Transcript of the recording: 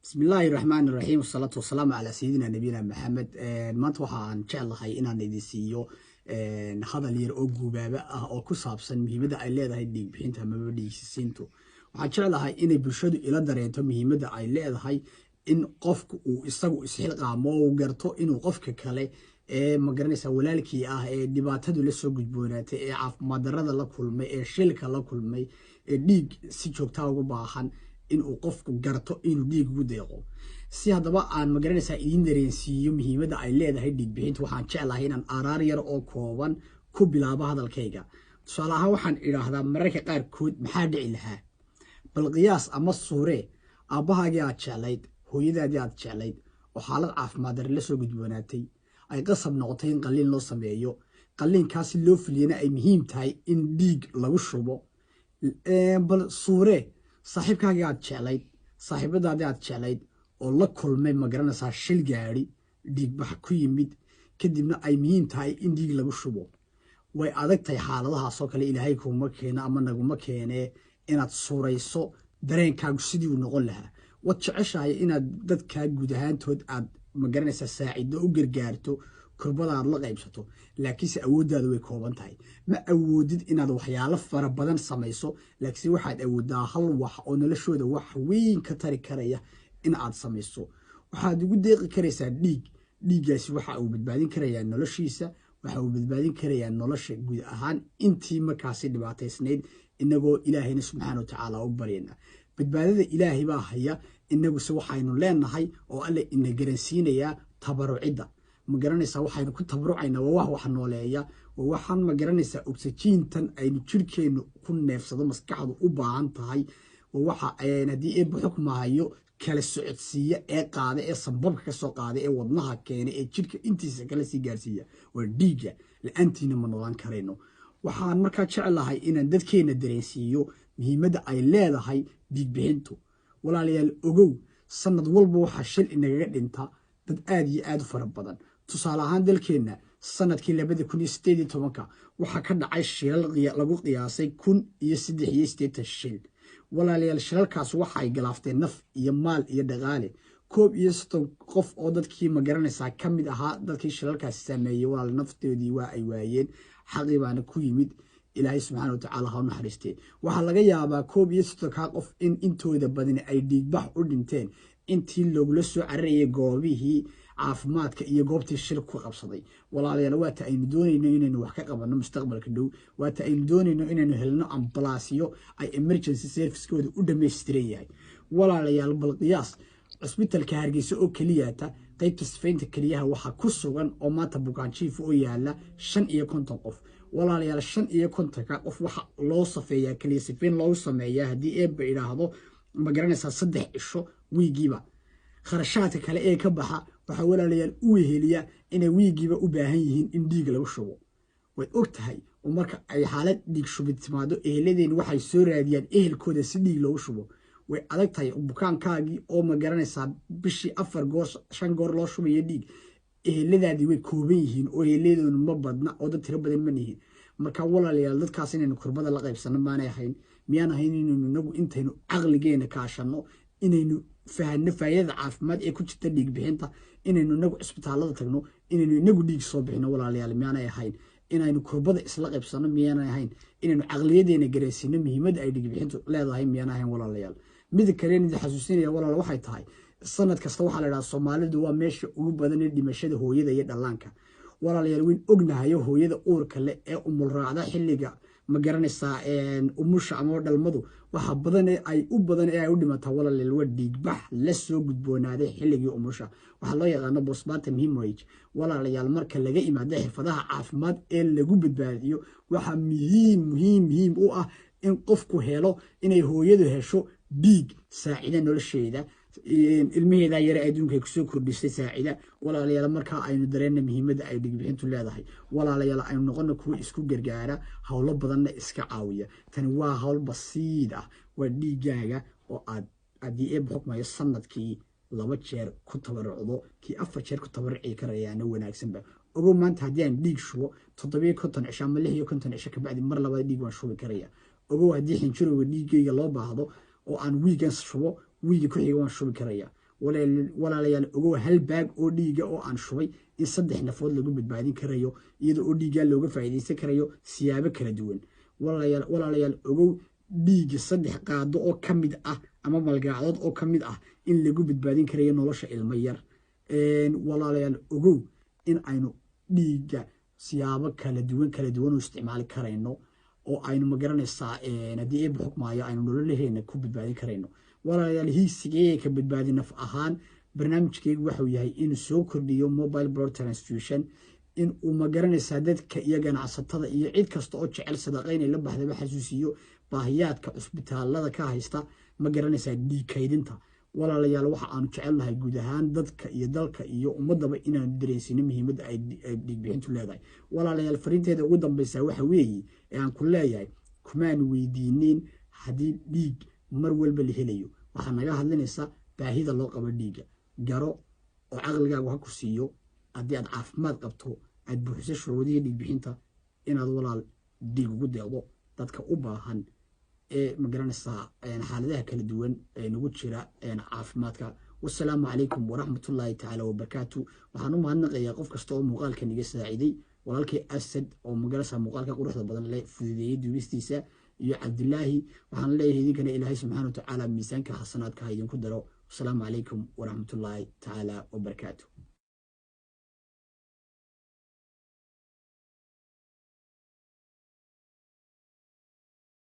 Bismillaahi raxmaani raxiim, wasalaatu wasalaamu calaa sayidina nabiyina Maxamed. Maanta waxaan jeclahay inaan idin siiyo hadal yar oo guubaaba ah oo ku saabsan muhiimadda ay leedahay dhiigbixinta amaba dhiigsisiintu. Waxaan jeclahay inay bulshadu ila dareento muhiimadda ay leedahay in qofku uu isagu isxilqaamo oo garto inuu qofka kale ee magaranaysa walaalkii ah ee dhibaatadu la soo gudboonaatay, ee caafimaad darrada la kulmay, ee shilka la kulmay, ee dhiig si joogtaa ugu baahan, inuu qofku garto inuu dhiig ugu deeqo. Si haddaba aan magaranaysaa idiin dareensiiyo muhiimadda ay leedahay dhiig bixinta, waxaan jeclahay inaan araar yar oo kooban ku bilaabo hadalkayga. Tusaale ahaan, waxaan idhaahdaa mararka qaarkood, maxaa dhici lahaa, bal qiyaas ama suuree aabbahaagii aad jeclayd, hooyadaadii aad jeclayd oo xaalad caafimaad darre la soo gudboonaatay, ay qasab noqotay in qalliin loo sameeyo, qalliinkaasi loo fuliyana ay muhiim tahay in dhiig lagu shubo. Bal suuree saaxiibkaagii aad jeclayd, saaxiibadaadii aad jeclayd oo la kulmay magaranaysaa shil gaadhi, dhiigbax ku yimid, kadibna ay muhiim tahay in dhiig lagu shubo. Way adag tahay xaaladahaasoo kale, Ilaahay kuma keeno ama naguma keenee, inaad suurayso dareenkaagu sidii uu noqon lahaa. Waad jeceshahay inaad dadkaa guud ahaantood aad magaranaysaa saacido, u gargaarto, kurbada aad la qaybsato, laakiinse awooddaadu way kooban tahay. Ma awoodid inaad waxyaalo fara badan samayso, laakiinse waxaad awooddaa hal wax oo noloshooda wax weyn ka tari karaya in aad samayso. Waxaad ugu deeqi karaysaa dhiig. Dhiiggaasi waxa uu badbaadin karayaa noloshiisa, waxa uu badbaadin karayaa nolosha guud ahaan intii markaasi dhibaataysnayd. Inagoo Ilaahayna subxaana watacaala u baryana, badbaadada Ilaahay baa haya. Inaguse waxaynu leenahay oo Alle ina garansiinayaa tabarucidda. Ma garanaysaa, waxaynu ku tabarucaynaa waa wax wax nooleeya, waa waxaan ma garanaysaa ogsajiintan aynu jirhkeennu ku neefsado, maskaxdu u baahan tahay, waa waxa haddii Eebba xukmahayo kala socodsiiya ee qaada, ee sambabka ka soo qaada, ee wadnaha keena, ee jidhka intiisa kale sii gaarsiiya, waa dhiigga. La-aantiina ma noolaan karayno. Waxaan markaa jeclahay inaan dadkeenna dareensiiyo muhiimadda ay leedahay dhiigbixintu. Walaalayaal, ogow, sanad walba waxaa shil inagaga dhinta dad aad iyo aad u fara badan. Tusaale ahaan, dalkeenna sanadkii 2018-ka waxaa ka dhacay shilal lagu qiyaasay 1083 shil. Walaalayaal, shilalkaas waxay galaafteen naf iyo maal iyo dhaqaale. 31 qof oo dadkii magaranaysaa ka mid ahaa dadkii shilalkaasi saameeyey, walaal, naftoodii waa ay waayeen, xaqii baana ku yimid. Ilaahay subxaana watacaala ha u naxariistee. Waxaa laga yaabaa 31-kaa qof in intooda badani ay dhiigbax u dhinteen intii loogula soo cararayay goobihii caafimaadka iyo goobtii shil ku qabsaday. Walaalayaal, waata aynu doonayno inaynu wax ka qabanno mustaqbalka dhow, waata aynu doonayno inaynu helno ambalaasyo ay emergency servicekooda u dhammaystiran yahay. Walaalayaal, bal qiyaas, cusbitalka Hargeysa oo keliyata qeybta sifaynta keliyaha waxaa ku sugan oo maanta bukaanjiif oo yaala 55 qof. Walaalayaal, 55-ka qof waxa loo safeeyaa, keliya sifayn loogu sameeyaa, haddii Eebba idhaahdo, ma garanaysaa, 3 cisho wiigiiba. Kharashaadka kale ee ka baxa waxaa, walaalayaal, u weheliya inay wiigiiba u baahan yihiin in dhiig lagu shubo. Waad og tahay oo marka ay xaalad dhiig shubid timaado, eheladeen waxay soo raadiyaan ehelkooda si dhiig loogu shubo. Way adag tahay bukaankaagii oo ma garanaysaa bishii 4 goor, 5 goor loo shubayo dhiig. Eheladaadii way kooban yihiin oo eheladoonu ma badna oo dad tiro badan ma nihin. Marka walaalayaal, dadkaas inaynu kurbada la qaybsano maanay ahayn? Miyaan ahayn inaynu inagu intaynu caqligeena kaashanno, inaynu fahanno faa'idada caafimaad ee ku jirta dhiig bixinta, inaynu inagu cisbitaallada tagno, inaynu inagu dhiig soo bixino? Walaalayaal, miyaanay ahayn inaynu kurbada isla qaybsano? Miyaanay ahayn inaynu caqliyadeena garaysiino muhiimadda ay dhiig bixintu leedahay? Miyaanay ahayn, walaalayaal? Mida kale idin xasuusinaya, walaal, waxay tahay sanad kasta waxaa la idhaha Soomaalidu waa meesha ugu badan ee dhimashada hooyada iyo dhallaanka. Walaalayaal, weyn ognahayo hooyada uurka leh ee umul raacda xilliga ma garanaysaa umusha ama dhalmadu, waxa badan ee ay u badan ee ay u dhimataa, walaalayaal, waa dhiigbax la soo gudboonaaday xilligii umusha, waxaa loo yaqaano postpartum hemorrhage. Walaalayaal, marka laga imaado xirfadaha caafimaad ee lagu badbaadiyo, waxaa muhiim muhiim muhiim u ah in qofku helo, inay hooyadu hesho dhiig saacida nolosheeda, ilmaheeda yare adduunka ay kusoo kordhisay saacida. Walaalayaal, markaa aynu dareenna muhiimadda ay dhigbixintu leedahay. Walaalayaal, aynu noqono kuwa isku gargaara, howlo badanna iska caawiya. Tani waa hawl basiid ah, waa dhiiggaaga oo aad haddii Eebba xukmayo sanadkii 2 jeer ku tabarucdo. Kii 4 jeer ku tabaruci karayaana wanaagsanba. Ogow, maanta haddii aan dhiig shubo, 57 cisho ama 56 cisho kabacdi mar labaad dhiig waan shubi karaya. Ogow, haddii xinjirowga dhiiggayga loo baahdo oo aan wiigan shubo, wiiga ku xiga waan shubi karaya. Walaalayaal, ogow hal bag oo dhiiga oo aan shubay in 3 nafood lagu badbaadin karayo, iyadoo oo dhiiggaa looga faa'iidaysan karayo siyaabo kala duwan. Walaalayaal, ogow dhiigga 3 qaado oo ka mid ah ama malgaacdood oo ka mid ah in lagu badbaadin karayo nolosha ilmo yar. Walaalayaal, ogow in aynu dhiigga siyaabo kala duwan kala duwan u isticmaali karayno oo aynu, magaranaysaa, haddii Eebba xukmaayo, aynu nololaheena ku badbaadin karayno. Walaalayaal, hiigsigee ka badbaadi naf ahaan barnaamijkeygu waxuu yahay inuu soo kordhiyo mobile blood transfusion, in uu, magaranaysaa, dadka iyo ganacsatada iyo cid kasta oo jecel sadaqa inay la baxdaba xasuusiyo baahiyaadka cusbitaalada ka haysta, ma garanaysaa, dhiig kaydinta. Walaalayaal, waxa aanu jecelnahay guud ahaan dadka iyo dalka iyo ummadaba inaanu dareensino muhiimadda ay dhiigbixintu leedahay. Walaalayaal, fariinteeda ugu dambeysa waxa weeye ee aan ku leeyahay: kumaan weydiinin haddii dhiig mar walba la helayo. Waxaa naga hadlinaysa baahida loo qabo dhiigga. Garo oo caqligaagu ha ku siiyo, haddii aad caafimaad qabto, aad buuxiso shuruudihii dhiigbixinta, inaad, walaal, dhiig ugu deeqdo dadka u baahan ee, magaranaysaa, xaaladaha kala duwan ee nagu jira caafimaadka. Wasalaamu calaykum waraxmatullaahi tacaala wabarakaatu. Waxaan u mahadnaqayaa qof kasta oo muuqaalkan iga saaciday: walaalkay Asad oo, magaranaysaa, muuqaalka quruxda badan le fududeeyey duubistiisa, iyo Cabdilaahi. Waxaan leeyahay idinkana Ilaahay subxaana watacaala miisaanka xasanaadka ha idinku daro. Wasalaamu calaykum waraxmatullaahi tacaala wabarakaatu.